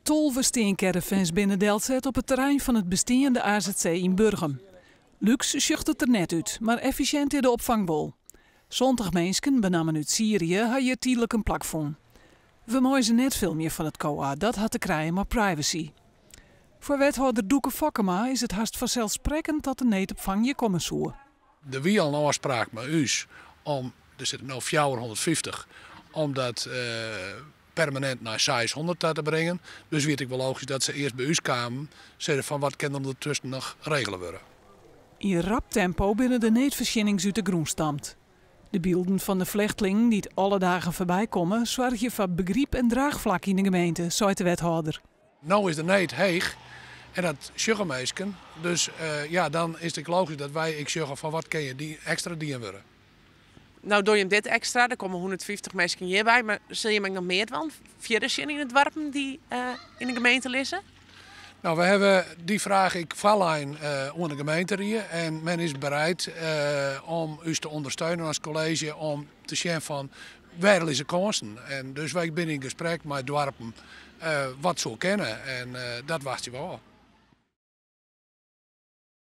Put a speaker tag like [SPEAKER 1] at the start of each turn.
[SPEAKER 1] 12 steancaravans binne delset op it terrein fan it besteande azc yn Burgum. Lúks sjocht it der net út, mar effisjint is de opfang wol. 70 minsken, benammen út Syrië, ha hjir tydlik in plak fûn. We meie se net filmje fan it COA, dat hat te krijen mei privacy. Foar wethâlder Doeke Fokkema is it hast fanselssprekkend dat de needopfang hjir komme soe.
[SPEAKER 2] Der wie al in ôfspraak mei ús om, der sitte no 450, om dat permanint nei 600 ta te bringen. Dus wie it ek wol logysk dat se earst by ús kamen, sizze fan wat kin der ûndertusken noch regele wurde.
[SPEAKER 1] Yn rap tempo binne de needfoarsjennings út de grûn stampt. De bylden fan de flechtlingen dy't alle dagen foarby komme, soargje foar begryp en draachflak yn de gemeente, seit de wethâlder.
[SPEAKER 2] No is de need heech en dat sjogge minsken. Dus ja, dan is it ek logysk dat wy ek sjogge fan wat kin hjir dy ekstra dien wurde.
[SPEAKER 3] No dogge jim dit ekstra, der komme 150 minsken hjirby, mar sille jim ek noch mear dwaan? Fierder sjen yn de doarpen dy't yn de gemeente lizze?
[SPEAKER 2] No, we hawwe dy fraach ek foarlein oan de gemeenterie en men is bereid om ús te ûndersteunen as kolleezje om te sjen fan wêr lizze kânsen. En dus wy binne yn gesprek mei doarpen wat soe kinne en dat wachtsje we ôf.